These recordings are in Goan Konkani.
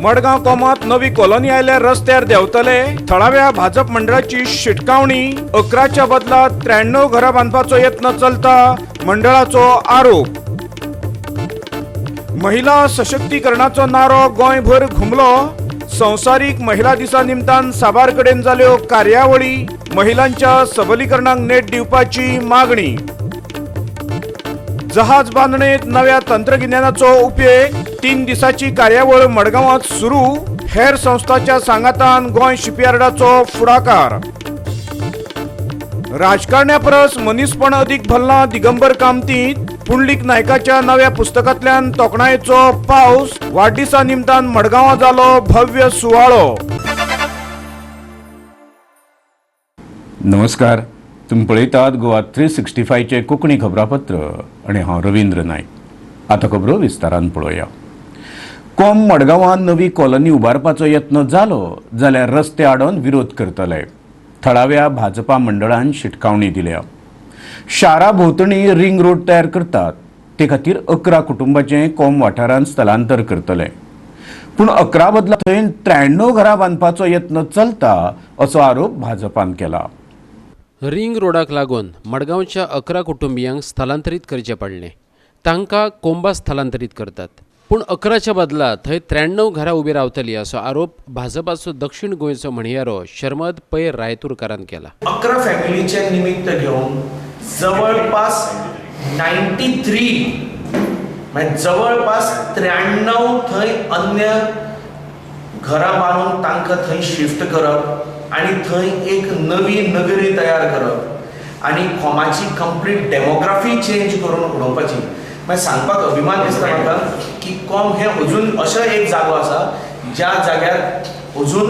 मडगांव कोमात नवी कॉलनी आयल्यार रस्त्यार देंवतले. थळाव्या भाजप मंडळाची शिटकावणी. 11च्या बदला 93 घरां बांदपाचो यत्न चलता, मंडळाचो आरोप. महिला सशक्तीकरणाचो नारो गोंयभर घुमलो. संवसारीक महिला दिसा निमतान साबार कडेन जाल्यो कार्यावळी. महिलांच्या सबलीकरणाक नेट दिवपाची मागणी. जहाज बांदणेत नव्या तंत्रगिन्यानाचो उपेग. 3 दिसाची कार्यावळ मडगांवात सुरू. हेर संस्थांच्या सांगातान गोंय शिपयार्डाचो फुडाकार. राजकारण्या परस मनीसपण अदीक भरलां दिगंबर कामतींत. पुंडलीक नायकाच्या नव्या पुस्तकांतल्यान तोखणायेचो पावस. वाडदिसा निमतान मडगांवां जालो भव्य सुवाळो. नमस्कार, तुमी पळयतात गोवा 365चें कोंकणी खबरापत्र आनी हांव रवींद्र नायक. आतां खबरो विस्तारान पळोवया. कोम मडगांवांत नवी कॉलनी उबारपाचो यत्न जालो जाल्यार रस्ते आडोवन विरोध करतले. थळाव्या भाजपा मंडळान शिटकावणी दिल्या. शारा भोंवतणी रिंग रोड तयार करतात, ते खातीर 11 कुटुंबाचें कोम वाठारांत स्थलांतर करतले. पूण 11 बदला थंय 93 घरां बांदपाचो यत्न चलता असो आरोप भाजपान केला. रिंग रोडाक लागून मडगांवच्या 11 कुटुंबियांक स्थलांतरीत करचें पडलें. तांकां कोंबा स्थलांतरीत करतात, पूण 11च्या बदला थंय 93 घरां उबी रावतली असो आरोप भाजपाचो दक्षिण गोंयचो म्हणयारो शर्मद पै रायतूरकारान केला. 11 फॅमिलीचे निमित्त घेवन जवळपास 93 म्हणजे जवळपास 93 थंय अन्य घरां बांदून तांकां थंय शिफ्ट करप आनी थंय एक नवी नगरी तयार करप आनी कोमाची कंप्लीट डेमोग्राफी चेंज करून उडोवपाची. मागीर सांगपाक अभिमान दिसता म्हाका की कोम हें अजून अशें एक जागो आसा ज्या जाग्यार अजून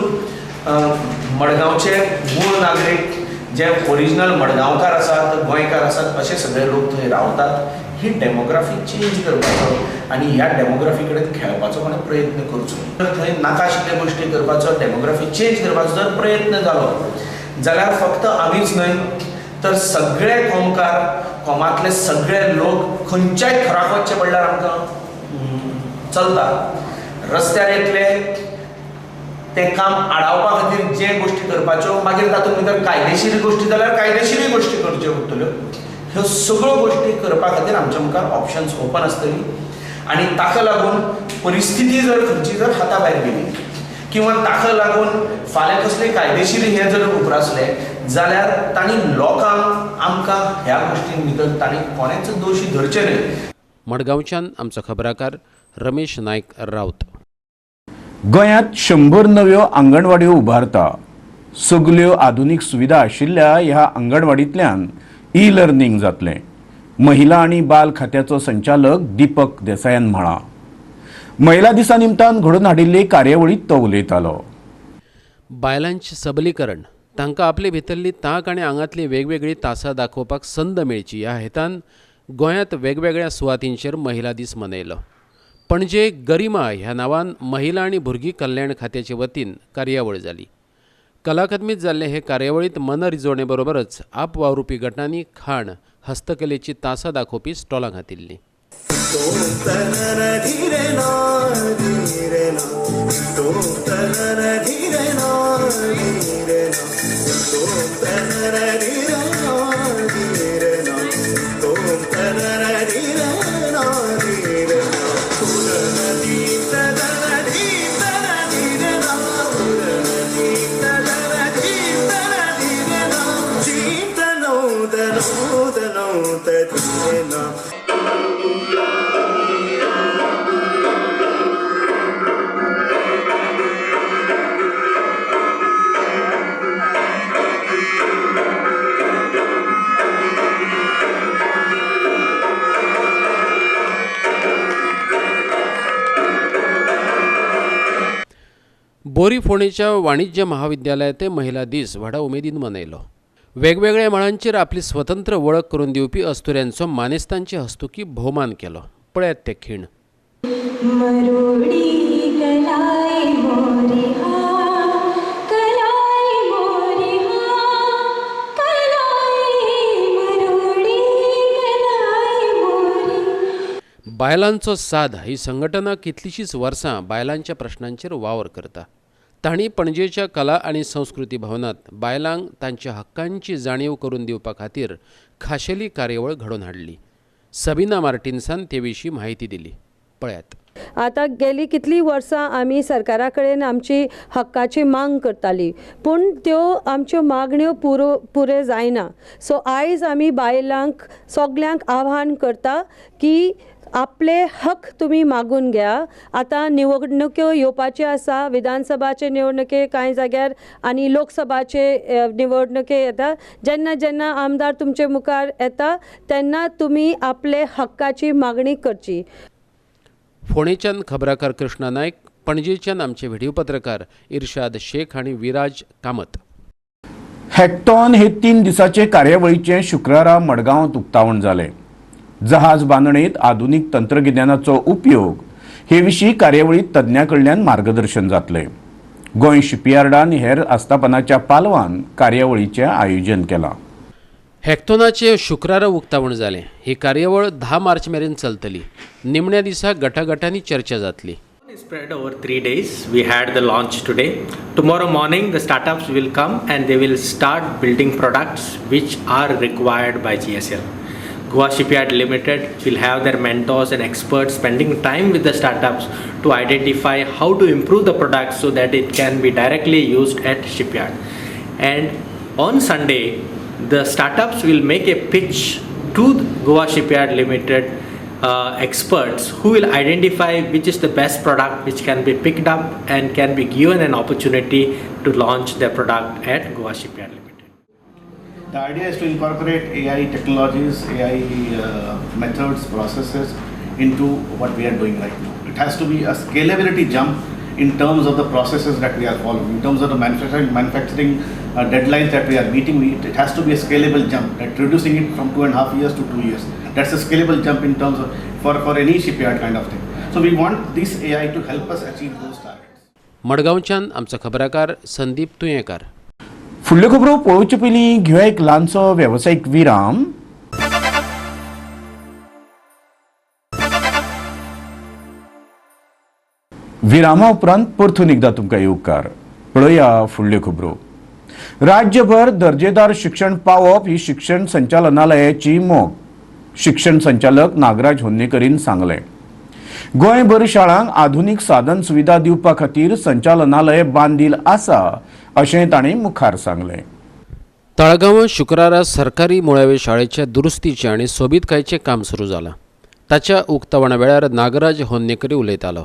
मडगांवचे मूळ नागरीक जे ओरिजिनल मडगांवकार आसात, गोंयकार आसात, अशे सगळे लोक थंय रावतात. ही डेमोग्राफी चेंज करपाचो आनी ह्या डेमोग्राफी कडेन खेळपाचो कोणें प्रयत्न करचो. तर थंय नाका आशिल्ले गोश्टी करपाचो, डेमोग्राफी चेंज करपाचो जर प्रयत्न जालो जाल्यार फक्त आमीच न्हय तर सगळे कोमकार, कोमांतले सगळे लोक खंयच्याय थराक वचचें पडल्यार आमकां चलता. रस्त्यार येतले, तें काम आडावपा खातीर जे गोश्टी करपाच्यो, मागीर तातूंत भितर कायदेशीर गोश्टी जाल्यार कायदेशीरूय गोश्टी करच्यो पडटल्यो. ह्यो सगळ्यो गोश्टी करपा खातीर आमच्या मुखार ऑप्शन्स ओपन आसतली आनी ताका लागून परिस्थिती जर खंयची जर हाता भायर गेली किंवा ताका लागून फाल्यां कसले कायदेशीर हें जर उप्रासलें जाल्यार तांणी लोकांक आमकां ह्या गोश्टीं भितर तांणी कोणेच दोशी धरचें न्हय. मडगांवच्यान आमचो खबराकार रमेश नायक राऊत. गोंयांत 100 नव्यो आंगणवाड्यो उबारता. सगल्यो आधुनीक सुविधा आशिल्ल्या ह्या आंगणवाडींतल्यान ई लर्निंग जातलें. महिला आनी बाल खात्याचो संचालक दीपक देसायान म्हळां. महिला दिसा निमतान घडोवन हाडिल्ले कार्यावळींत तो उलयतालो. बायलांचें सबलीकरण, तांकां आपले भितरली तांक आनी आंगांतली वेगवेगळी तासां दाखोवपाक संद मेळची ह्या हेतान गोंयांत वेगवेगळ्या सुवातींचेर महिला दीस मनयलो. पणजे गरिमा ह्या नांवान महिला आनी भुरगीं कल्याण खात्याचे वतीन कार्यावळ जाली. कला अकादमीत जाल्ले हे कार्यावळींत मनरिजवणे बरोबरच आपवावरुपी गटांनी खाण, हस्तकलेची तासां दाखोवपी स्टॉलां घातिल्लीं. बोरी फोंडेच्या वाणिज्य महाविद्यालयात महिला दीस व्हडा उमेदीन मनयलो. वेगवेगळ्या मळांचेर आपली स्वतंत्र वळख करून दिवपी अस्तुऱ्यांचो मानेस्तांचे हस्तुकी भोवमान केलो. पळयात ते खीण. बायलांचो साद ही संघटना कितलींशींच वर्सां बायलांच्या प्रश्नांचेर वावर करता. तांणी पणजेच्या कला आनी संस्कृती भवनांत बायलांक तांच्या हक्कांची जाणीव करून दिवपा खातीर खाशेली कार्यावळ घडोवन हाडली. सबिना मार्टिन्सान ते विशीं म्हायती दिली, पळयात. आतां गेली कितलीं वर्सां आमी सरकारा कडेन आमची हक्काची मांग करताली, पूण त्यो आमच्यो मागण्यो पुरे जायना. सो आयज आमी बायलांक सगल्यांक आव्हान करता की आपले हक तुमी मागून घ्या. आतां निवडणुक्यो येवपाच्यो आसा, विधानसभाचे निवडणुके कांय जाग्यार आनी लोकसभाचे निवडणुके येता. जेन्ना जेन्ना आमदार तुमचे मुखार येता तेन्ना तुमी आपले हक्काची मागणी करची. फोंडेच्यान खबराकार कृष्णा नायक, पणजेच्यान आमचे व्हिडिओ पत्रकार इर्शाद शेख आनी विराज कामत. हॅकथॉन हे 3 दिसाचे कार्यावळीचें शुक्रारा मडगांवांत उक्तावण जालें. जहाज बांदणेंत आधुनीक तंत्रगिन्यानाचो उपयोग हे विशीं कार्यावळींत तज्ञां कडल्यान मार्गदर्शन जातलें. गोंय शिपयार्डान हेर आस्थापनाच्या पालवान कार्यावळीचें आयोजन केलां. हॅकथॉनाचें शुक्रारा उक्तावण जालें. ही कार्यावळ 10 मार्च मेरेन चलतली. निमण्या दिसा गटागटांनी चर्चा जातली. Spread over 3 days. We had the launch today. Tomorrow morning the startups will come and they will start building products which are required by GSL. Goa Shipyard Limited will have their mentors and experts spending time with the startups to identify how to improve the product so that it can be directly used at shipyard. And on Sunday, the startups will make a pitch to Goa Shipyard Limited experts who will identify which is the best product which can be picked up and can be given an opportunity to launch their product at Goa Shipyard Limited. The idea is to incorporate AI technologies, AI methods, processes into what we are doing right now. It has to be a scalability jump in terms of the processes that we are following, in terms of the manufacturing deadlines that we are meeting. It has to be a scalable jump, that reducing it from 2.5 years to 2 years. That's a scalable jump in terms of for any shipyard kind of thing. So we want this AI to help us achieve those targets. मडगांवच्यान आमचो खबराकार संदीप तुयेंकार. फुडल्यो खबरो पळोवचे पयलीं घेवया एक ल्हानसो वेवसायीक विराम. विरामा उपरांत परतून एकदां तुमकां येवकार. पळोवया फुडल्यो खबरो. राज्यभर दर्जेदार शिक्षण पावप ही शिक्षण संचालनालयाची मोख, शिक्षण संचालक नागराज होन्नेकरीन सांगलें. गोंयभर शाळांक आधुनीक साधन सुविधा दिवपा खातीर संचालनालय बांदील आसा अशें तांणी मुखार सांगलें. ताळगांवां शुक्रारा सरकारी मुळावे शाळेच्या दुरुस्तीचें आनी सोबीतकायेचें काम सुरू जालां. ताच्या उक्तावणा वेळार नागराज होन्नेकरी उलयतालो.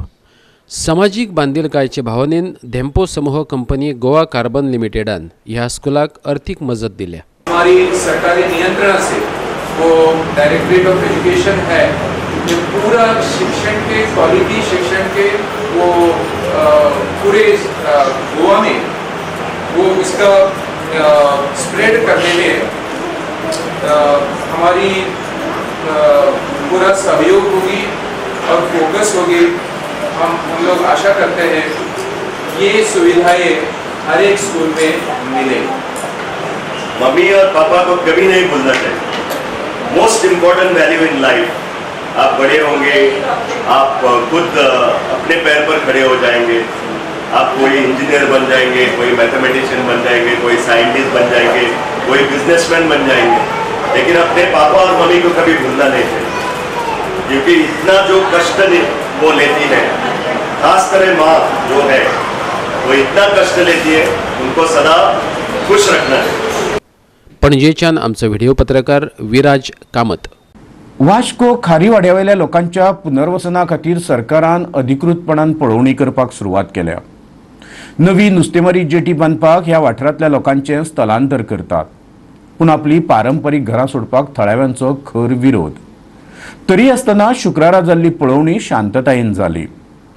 समाजीक बांदिलकायेचे भावनेन धेंपो समूह कंपनी गोवा कार्बन लिमिटेडान ह्या स्कुलाक अर्थीक मजत दिल्या. हमारी सरकारी नियंत्रण से वो डायरेक्टरेट ऑफ एजुकेशन है, ये पूरा शिक्षण के क्वालिटी शिक्षण के वो पूरे गोवा में वो इसका स्प्रेड करने में हमारी पूरा सहयोग होगी और फोकस होगी. हम लोग आशा करते हैं ये सुविधाएं हर एक स्कूल में मिले. मम्मी और पापा को कभी नहीं भूलना चाहिए. Most important value in life. आप बड़े होंगे, आप खुद अपने पैर पर खड़े हो जाएंगे, आप कोई इंजीनियर बन जाएंगे, कोई मैथमेटिशियन बन जाएंगे, कोई साइंटिस्ट बन जाएंगे, कोई बिजनेसमैन बन जाएंगे, लेकिन अपने पापा और मम्मी को कभी भूलना नहीं चाहिए, क्योंकि इतना जो कष्ट वो लेती है, खास कर माँ जो है वो इतना कष्ट लेती है, उनको सदा खुश रखना है. पणजेच्यान आमचो व्हिडिओ पत्रकार विराज कामत. वास्को खारीवाड्यावेल्या लोकांच्या पुनर्वसना खातीर सरकारान अधिकृतपणान पळोवणी करपाक सुरवात केल्या. नवी नुस्तेमारी जेटी बांदपाक ह्या वाठारांतल्या लोकांचें स्थलांतर करतात, पूण आपली पारंपरीक घरां सोडपाक थळाव्यांचो खर विरोध. तरी आसतना शुक्रारा जाल्ली पळोवणी शांततायेन जाली.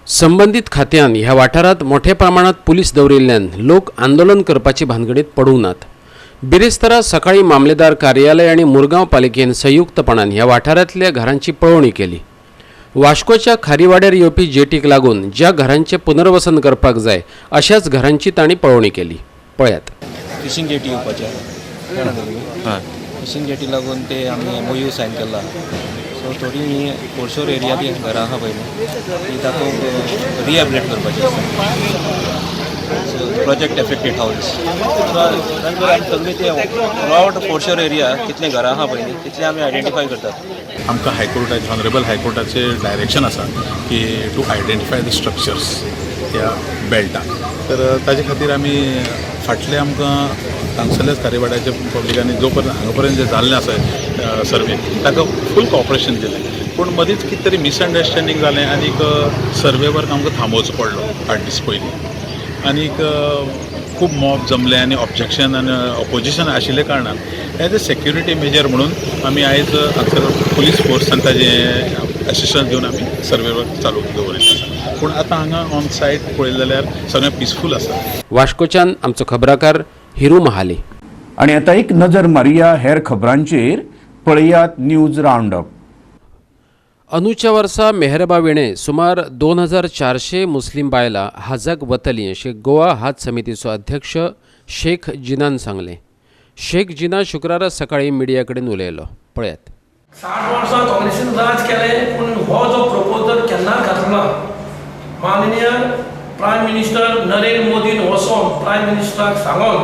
संबंदीत खात्यान ह्या वाठारांत मोठ्या प्रमाणात पुलीस दवरिल्ल्यान लोक आंदोलन करपाची भानगडीत पडूंक नात. बिरेस्तारा सकाळी मामलेदार कार्यालय आनी मुरगांव पालिकेन संयुक्तपणान ह्या वाठारांतल्या घरांची पळोवणी केली. वास्कोच्या खारीवाड्यार येवपी जेटीक लागून ज्या घरांचें पुनर्वसन करपाक जाय अशाच घरांची तांणी पळोवणी केली. पळयात. फिशींग जेटी येवपाचें, फिशींग जेटी लागून ते आमी एमओयू सायन केला. सो थोडी ही फोरशोर एरिया बी घरां आसा पळय न्ही ती तातूंत रिहेबिलिट करपाची आसा. So project affected house so आमी सगळी ते थ्रू आवट फोरशोर एरिया कितले घरां आसा पळय न्ही तितले आमी आयडेंटिफाय करतात. आमकां हायकोर्टाचे ऑनरेबल हायकोर्टाचे डायरेक्शन आसा की टू आयडेंटिफाय the structures ह्या बेल्टान, तर ताजे खातीर आमी फाटले आमकां हांगसरल्याच खारेवाड्याच्या पब्लिकांनी जो पर्यंत हांगा पर्यंत जें जाल्लें आसा सर्वे ताका फूल कॉपरेशन दिलें. पूण मदींच कितें तरी मिसअंडरस्टँडींग जालें आनीक सर्वे वर्क आमकां थांबोवचो पडलो 8 दीस पयलीं. आनीक खूब मॉब जमले आनी ऑब्जेक्शन आनी ऑपोजिशन आशिल्ल्या कारणान एज अ सेक्युरिटी मेजर म्हणून आमी आयज हांगसर पुलीस फोर्स आनी ताजें एसिस्टन्स घेवन आमी सर्वे वर्क चालू दवरिल्लें आसा. पूण आतां हांगा ऑन सायट पळयलें जाल्यार सगळें पिसफूल आसा. वास्कोच्यान आमचो खबराकार हिरू महाली. आनी आतां एक नजर मारुया हेर खबरांचेर. पळयात न्यूज रावंड अप. अंदूच्या वर्सा मेहरबा विणे सुमार 2400 मुस्लीम बायलां हाजाक वतलीं अशें गोवा हाज समितीचो अध्यक्ष शेख जिनान सांगलें. शेख जिना शुक्रारा सकाळीं मिडिया कडेन उलयलो. पळयात. 60 वर्सां काँग्रेसीन राज केलें पूण हो जो प्रपोजल केन्नाच घातलो ना. माननीय प्रायम मिनिस्टर नरेंद्र मोदीन वचोन प्रायम मिनिस्टराक सांगोन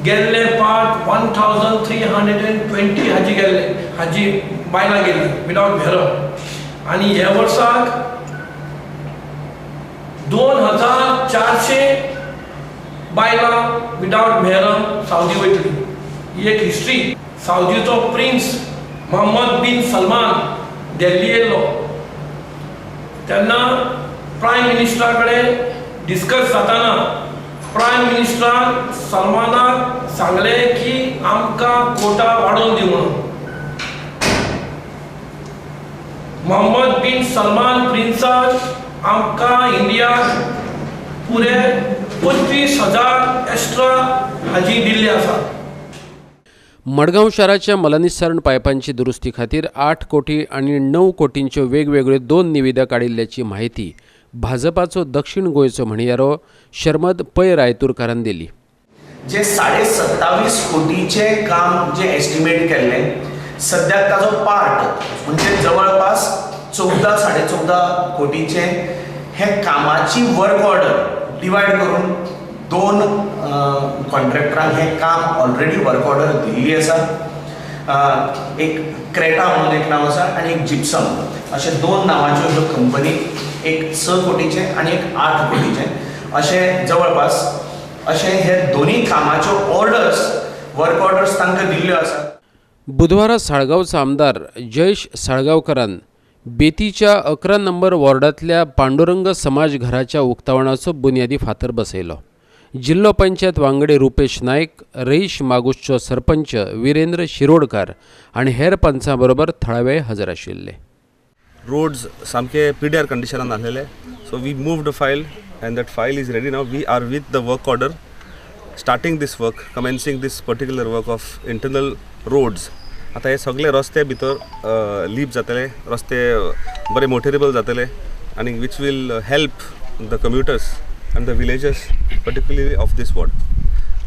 गेल्ले पाट 1320 हाजी गेल्ले, हाजी बायलां गेल्ली विदावट मेहरम. आनी ह्या वर्साक 2400 बायलां विदावट मेहरम सावदी वयतली. ही एक हिस्ट्री. सावदीचो प्रिन्स मोहम्मद बिन सलमान दिल्ली येयल्लो तेन्ना प्रायम मिनिस्टरा कडेन डिस्कस जाताना प्रायम मिनिस्टरान सलमानाक सांगलें की आमकां कोटा वाडोवन दी म्हणून. मोहम्मद बिन सलमान प्रिन्सान आमकां इंडियाक पुरे 25,000 एक्स्ट्रा हाजी दिल्ली आसा. मडगांव शाराच्या मलनिस्सारण पायपांची दुरुस्ती खातीर 8 कोटी आनी 9 कोटींच्यो वेगवेगळ्यो 2 निविदा काडिल्ल्याची म्हायती भाजपाचो दक्षिण गोंयचो म्हणयारो शर्मद पै रायतूरकारान दिली. जे 27.5 कोटीचें काम जे एस्टिमेट केल्लें सद्याक ताजो पार्ट म्हणजे जवळपास 14, 14.5 कोटीचें हे कामाची वर्क ऑर्डर डिवायड करून 2 कॉन्ट्रॅक्टरांक हें काम ऑलरेडी वर्क ऑर्डर दिल्ली आसा. एक क्रेटा म्हणून एक नांव आसा आनी एक जिप्सम अशे 2 नांवाच्यो ह्यो कंपनी, एक 6 कोटीचें आनी एक 8 कोटीचें अशें जवळपास अशें हे दोनूय कामाच्यो ऑर्डर्स वर्क ऑर्डर्स तांकां दिल्ल्यो आसा. बुधवारा साळगांवचो आमदार जयेश साळगांवकरान बेतीच्या 11 नंबर वॉर्डांतल्या पांडुरंग समाज घराच्या उक्तावणाचो बुन्यादी फातर बसयलो. जिल्लो पंचायत वांगडी रुपेश नायक, रईश मागुशचो सरपंच विरेंद्र शिरोडकार आनी हेर पंचां बरोबर थळावे हजर आशिल्ले. रोड्स सामके पिड्यार कंडिशनान आसलेले, so we moved the file and that file is ready now. We are with the work order starting this work, commencing this particular work of internal roads. आतां हे सगळे रस्ते भितर लीप जातले, रस्ते बरे मोटरेबल जातले आनी which will help the commuters and the villagers particularly of this ward.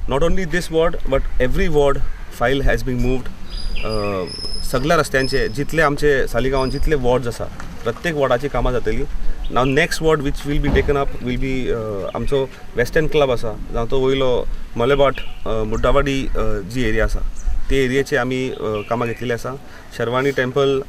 Not only this ward but every ward file has been moved. सगळ्या रस्त्यांचे जितले आमचे सालिगांवान जितले वॉर्ड्स आसा प्रत्येक वॉर्डाची कामां जातली. Now next ward which will be taken up will be आमचो वेस्टर्न क्लब आसा, जावं तो वयलो मलेबाट मुड्डावाडी जी एरिया आसा ते एरियेचे आमी कामां घेतलेली आसा. शर्वाणी टेम्पल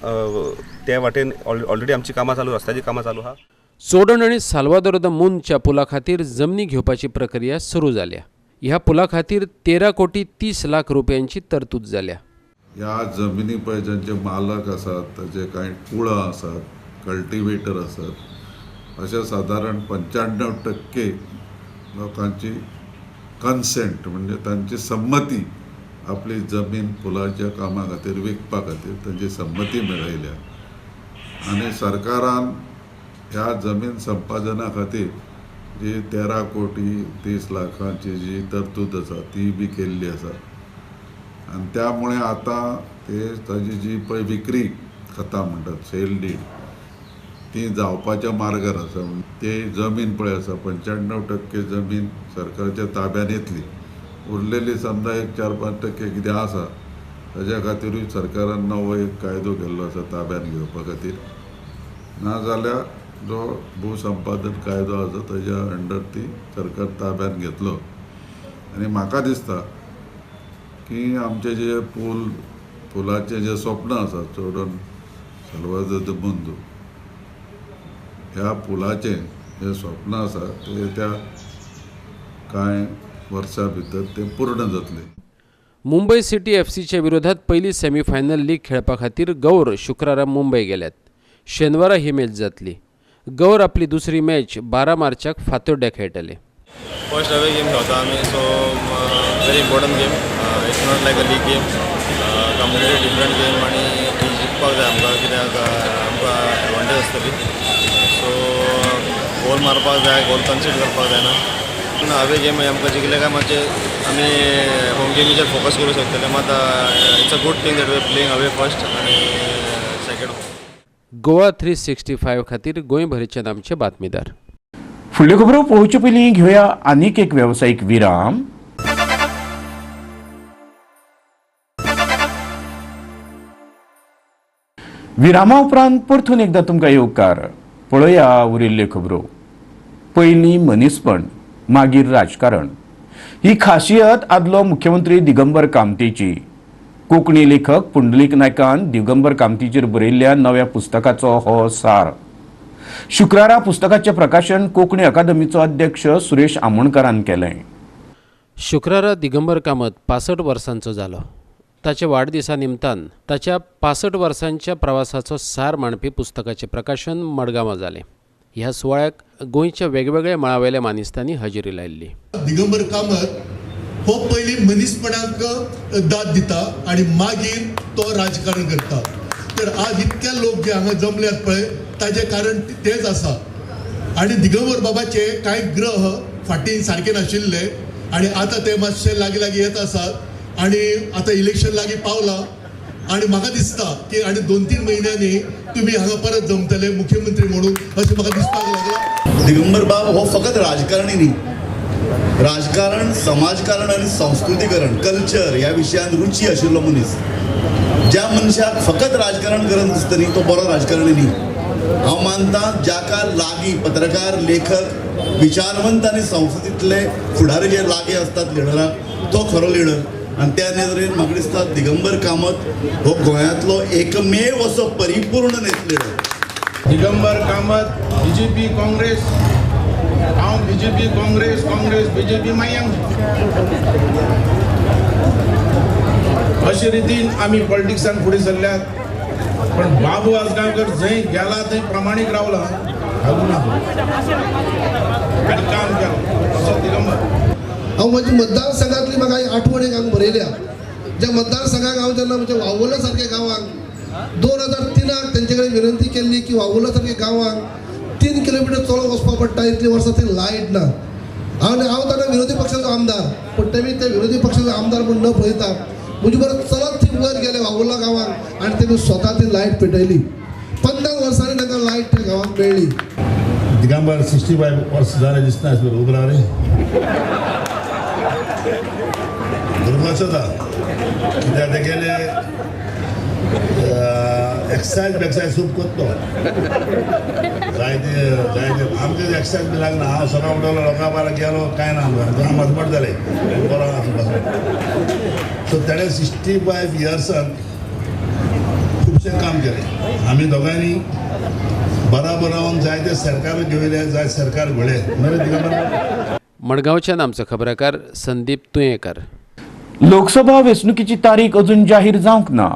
ते वाटेन ऑलरेडी आमची कामां चालू, रस्त्याची कामां चालू आहा. चोडण आनी साल्वादोर the मूनच्या पुला खातीर जमनी घेवपाची प्रक्रिया सुरू जाल्या. ह्या पुला खातीर 13 कोटी 30 लाख रुपयांची तरतूद जाल्या. ह्या जमिनी पळय जांचे मालक आसात, ताजे कांय कुळां आसात, कल्टिवेटर आसात, अशा सादारण 95% लोकांची कन्सेंट म्हणजे तांची संमती आपली जमीन पुलाच्या कामा खातीर विकपा खातीर तांची संमती मेळयल्या आनी सरकारान ह्या जमीन संपादना खातीर जी 13 कोटी 30 लाखांची जी तरतूद आसा ती बी केल्ली आसा आनी त्यामुळे आतां ते ताजी जी पळय विक्री खतां म्हणटात सेल डीड ती जावपाच्या मार्गार आसा. ते जमीन पळय आसा 95% जमीन सरकारच्या ताब्यात येतली, उरलेली समजा एक 4-5% कितें आसा ताज्या खातीरूय सरकारान नवो एक कायदो केल्लो आसा ताब्यात घेवपा खातीर. नाजाल्यार जो भूसंपादन कायदो आसा ताज्या अंडर ती सरकार ताब्यात घेतलो. आनी म्हाका दिसता की आमचे जे पुलाचें जें स्वप्न आसा चोडण साल्वादोर the मुंदू ह्या पुलाचें जें स्वप्न आसा तें त्या कांय वर्सां भितर तें पूर्ण जातलें. मुंबय सिटी एफसीच्या विरोधात पयली सेमीफायनल लीग खेळपा खातीर गौर शुक्रारा मुंबय गेल्यात. शेनवारा ही मॅच जातली. गौर आपली दुसरी मॅच 12 मार्चाक फातोड्ड्या खेळटले. फर्स्ट अवे गेम खेळता आमी, so very important game. It's not like a league game, completely different game आनी ती जिखपाक जाय आमकां, कित्याक आमकां एडवांटेज आसतली. सो गोल मारपाक जाय, गोल कन्सीड करपाक जायना. पूण अवे गेम आमकां जिखले काय मातशें आमी होम गेमीचेर फोकस करूं शकतले. मात it's a good thing that we are playing away first आनी सेकंड होम. गोवा 365 खातीर गोंयभरच्यान आमचे बातमीदार. फुडल्यो खबरो पळोवचे पयलीं घेवया आनीक एक वेवसायीक विराम. विरामा उपरांत परतून एकदा तुमकां येवकार. पळोवया उरिल्ल्यो खबरो. पयलीं मनीसपण, मागीर राजकारण ही खासियत आदलो मुख्यमंत्री दिगंबर कामतीची. कोंकणी लेखक पुंडलीक नायकान दिगंबर कामतीचेर बरयल्ल्या नव्या पुस्तकाचो हो सार. शुक्रारा पुस्तकाचें प्रकाशन कोंकणी अकादमीचो अध्यक्ष सुरेश आमोणकारान केलें. शुक्रारा दिगंबर कामत 65 वर्सांचो जालो. ताच्या वाडदिसा निमतान ताच्या 65 वर्सांच्या प्रवासाचो सार मांडपी पुस्तकाचें प्रकाशन मडगांवां जालें. ह्या सुवाळ्याक गोंयच्या वेगवेगळ्या मळावेल्या मानेस्तांनी हजेरी लायिल्ली. दिगंबर कामत हो पयलीं मनीसपणाक दाद दिता आनी मागीर तो राजकारण करता. तर आज इतके लोक जे हांगा जमल्यात पळय ताजें कारण तेच आसा. आनी दिगंबर बाबाचे कांय ग्रह फाटीं सारके नाशिल्ले आनी आतां ते मातशे लागीं लागीं येत आसात आनी आतां इलेक्शन लागीं पावलां आनी म्हाका दिसता की आनी 2-3 म्हयन्यांनी तुमी हांगा परत जमतले मुख्यमंत्री म्हणून अशें म्हाका दिसपाक लागलां. दिगंबर बाब हो फकत राजकारणी न्ही, राजकारण, समाजकारण आनी संस्कृतीकरण, कल्चर ह्या विशयांत रुची आशिल्लो मनीस. ज्या मनशाक फकत राजकारण करन दिसता न्ही तो बरो राजकारणी न्ही. हांव मानता ज्याका लागीं पत्रकार, लेखक, विचारवंत आनी संस्कृतींतले फुडारी जे लागीं आसतात लिडराक तो खरो लिडर. आनी त्या नदरेन म्हाका दिसता दिगंबर कामत हो गोंयांतलो एकमेव असो परिपूर्ण leader. Digambar Kamat BJP Congress, हांव बीजेपी काँग्रेस, काँग्रेस बीजेपी मागीर अशे रितीन आमी पॉलिटिक्सान फुडें सरल्यात. पण बाबू आजगांवकर जंय गेला थंय प्रामाणीक रावला, घालूं ना आनी काम केलां असो दिगंबर. हांव म्हज्या मतदारसंघातली म्हाका आठवण एक हांगा बरयल्या. ज्या मतदारसंघाक हांव जेन्ना म्हज्या वावुरला सारक्या गांवांक 2003 तेंचे कडेन विनंती केल्ली की वावुरला सारक्या गांवांक 3 किलोमिटर चलोवंक वचपाक पडटा, इतली वर्सां थंय लायट ना. आनी हांव ताणें विरोधी पक्षाचो आमदार, पूण तेमी ते विरोधी पक्षाचो आमदार म्हूण न पळयता म्हजे बरोबर चलत थंय वयर गेले वावुरला गांवांक आनी तेमी स्वता ती लायट पेटयली. 15 वर्सांनी तांकां लायट त्या गांवांक मेळ्ळी. दिगंबर 65 वर्स जालें दिसना बरोबर रे, बरोबर जाता कित्याक तेगेले एक्सरसाइज बेक्सायज खूब करतो. जायते जायते आमकां एक्सरसाइज बी लागना. हांव सकाळ उठलो लोकां बारा गेलो कांय ना आमकां हांव मजमट जालें बरो आसा. सो तेणें 65 इयर्सान खुबशें काम केलें. आमी दोगांयनी बराबर रावन जायते सरकार घेवयले, जाय सरकार घोळे. मडगांवच्यान आमचो खबराकार संदीप तुयेंकर. लोकसभा वेंचणुकीची तारीख अजून जाहीर जावंक ना,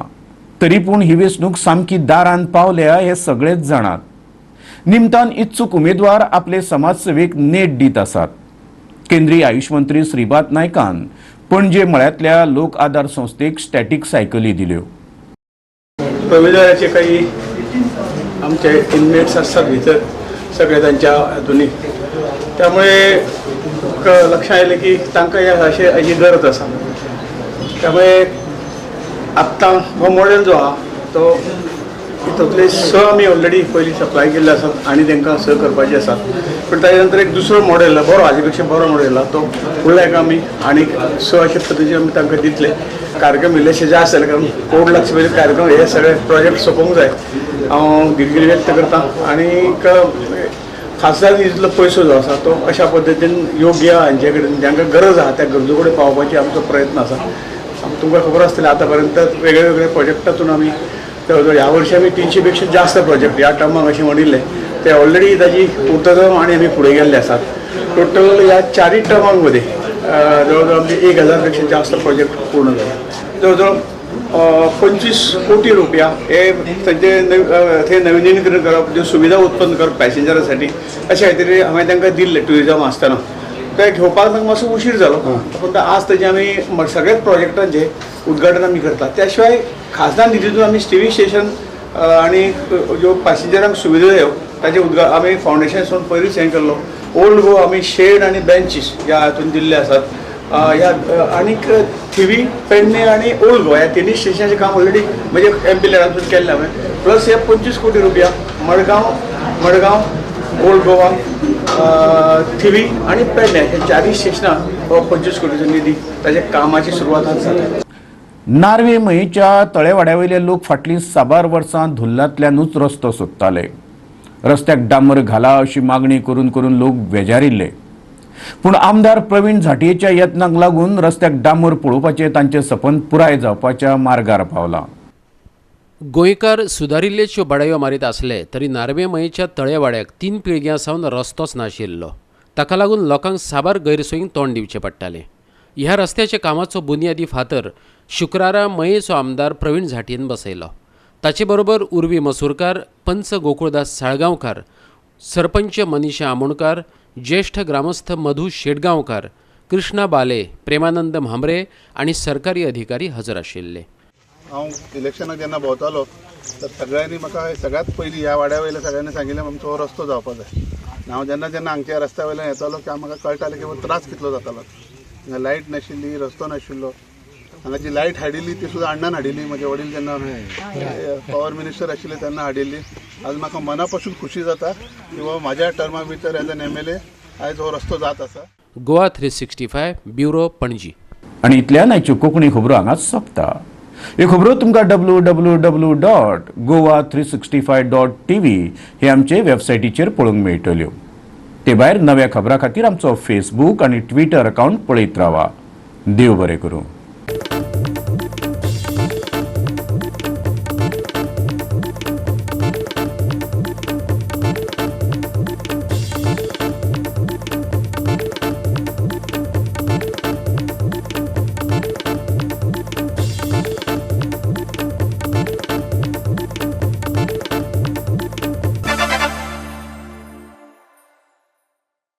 तरी पूण ही वेंचणूक सामकी दारान पावल्या हे सगळेच जाणात. निमतान इत्सूक उमेदवार आपले समाजसेवेक नेट दीत आसात. केंद्रीय आयुष मंत्री श्रीपाद नायकान पणजे मळ्यांतल्या लोक आधार संस्थेक स्टॅटीक सायकली दिल्यो. उमेदवाराचे काही आमचे इनमेट्स आसतात भितर सगळे तांच्या हातूंनी, त्यामुळे लक्षात आयलें की तांकां ह्या अशें हाजी गरज आसा. त्यामुळे आत्तां हो मॉडेल जो आहा तो हितूंतले 6 आमी ऑलरेडी पयलीं सप्लाय केल्ले आसात आनी तांकां 6 करपाचे आसात. पूण ताजे नंतर एक दुसरो मॉडेल बरो हाजे पेक्षा बरो मॉडेल तो फुडल्या एका आमी आनीक 6 अशे पद्दतीचे आमी तांकां दितले. कार्यक्रम इल्लेशे जास्त जाले कारण 1.5 लाख पयलीं कार्यक्रम हे सगळे प्रोजेक्ट सोंपोवंक जाय. हांव दिलगिरी व्यक्त करता आनीक खासदार निधींतलो पयसो जो आसा तो अशा पद्दतीन योग्य हांचे कडेन जांकां गरज आसा त्या गरजो कडेन पावोवपाची आमचो प्रयत्न आसा. तुमकां खबर आसतलें आतां पर्यंत वेगळे वेगळे प्रोजेक्टातून आमी जवळ जवळ ह्या वर्षी आमी 300 पेक्षा जास्त प्रोजेक्ट ह्या टर्माक अशें म्हणिल्लें ते ऑलरेडी ताजी पूर्तता आनी आमी फुडें गेल्ले आसात. टोटल ह्या 4 टर्मांमध्ये जवळ जवळ आमचे 1000 पेक्षा जास्त प्रोजेक्ट पूर्ण जाले. जवळ जवळ 25 कोटी रुपया हे तांचे ते नविनीकरण करप, ज्यो सुविधा उत्पन्न करप पॅसेंजरासाठी अशें कांय तरी हांवें तांकां दिल्लें ट्युरिजम आसतना ते घेवपाक तांकां मातसो उशीर जालो. पूण आज ताजें आमी सगळ्याच प्रोजेक्टांचें उद्घाटन आमी करतात. त्या शिवाय खासदार निधीतून आमी टिव्ही स्टेशन आनी ज्यो पॅसेंजरांक सुविधा जायो ताजें उद्घाटन आमी फावंडेशन सोडून पयलींच हें केल्लो. ओल्ड गोवा आमी शेड आनी बेंचीस ह्या हातून दिल्ले आसात. ह्या आनीक थिवी, पेडणे आनी ओल्ड गोवा ह्या 3 स्टेशनाचें काम ऑलरेडी म्हणजे एम पी लॅडांतून केल्लें हांवें. प्लस हे 25 कोटी रुपया मडगांव, ओल्ड गोवा, थिवी आनी पेडणे हे 4 स्टेशनां 25 कोटीचो निधी ताच्या कामाची सुरवात आज जाता. नार्वे मयेच्या तळेवाड्या वयले लोक फाटलीं साबार वर्सां धुल्लांतल्यानूच रस्तो सोदताले. रस्त्याक डांबर घाला अशी मागणी करून करून लोक बेजारिल्ले. पूण आमदार प्रवीण झांटयेच्या यत्नांक लागून रस्त्याक डांबर पळोवपाचें तांचें सपन पुराय जावपाच्या मार्गार पावलां. गोंयकार सुदारिल्ल्याच्यो बडायो मारीत आसले तरी नार्वे मयेच्या तळेवाड्याक 3 पिळग्यां सावन रस्तोच नाशिल्लो. ताका लागून लोकांक साबार गैरसोयींक तोंड दिवचें पडटालें. ह्या रस्त्याच्या कामाचो बुन्यादी फातर शुक्रारा मयेचो आमदार प्रवीण झांटयेन बसयलो. ताचे बरोबर उर्वी मसूरकार, पंच गोकुळदास साळगांवकार, सरपंच मनीषा आमोणकार, ज्येष्ठ ग्रामस्थ मधू शेटगांवकार, कृष्णा बाले, प्रेमानंद म्हांबरे आनी सरकारी अधिकारी हजर आशिल्ले. हांव इलेक्शनाक जेन्ना भोंवतालो तर सगळ्यांनी म्हाका सगळ्यांत पयलीं ह्या वाड्या वयल्या सगळ्यांनी सांगिल्लें आमचो हो रस्तो जावपा जाय. हांव जेन्ना जेन्ना हांगच्या रस्त्या वयल्यान येतालो की म्हाका कळटालें की त्रास कितलो जातालो. हांगा लायट नाशिल्ली, रस्तो नाशिल्लो. हांगा जी लायट हाडिल्ली ती सुद्दां अण्णान हाडिल्ली, म्हजे वडील जेन्ना पॉवर मिनिस्टर आशिल्ले तेन्ना हाडिल्ली. आज म्हाका मना पासून खुशी जाता की बाबा म्हाज्या टर्मा भितर एज एन MLA आयज हो रस्तो जात आसा. गोवा 365 ब्युरो, पणजी. आनी इतल्यान आयच्यो कोंकणी खबरो हांगाच सोंपता. ह्यो खबरो तुमकां www.goa365.tv हे आमचे वेबसायटीचेर पळोवंक मेळटल्यो. ते भायर नव्या खबरां खातीर आमचो फेसबूक आनी ट्विटर अकावंट पळयत रावा. देव बरें करूं.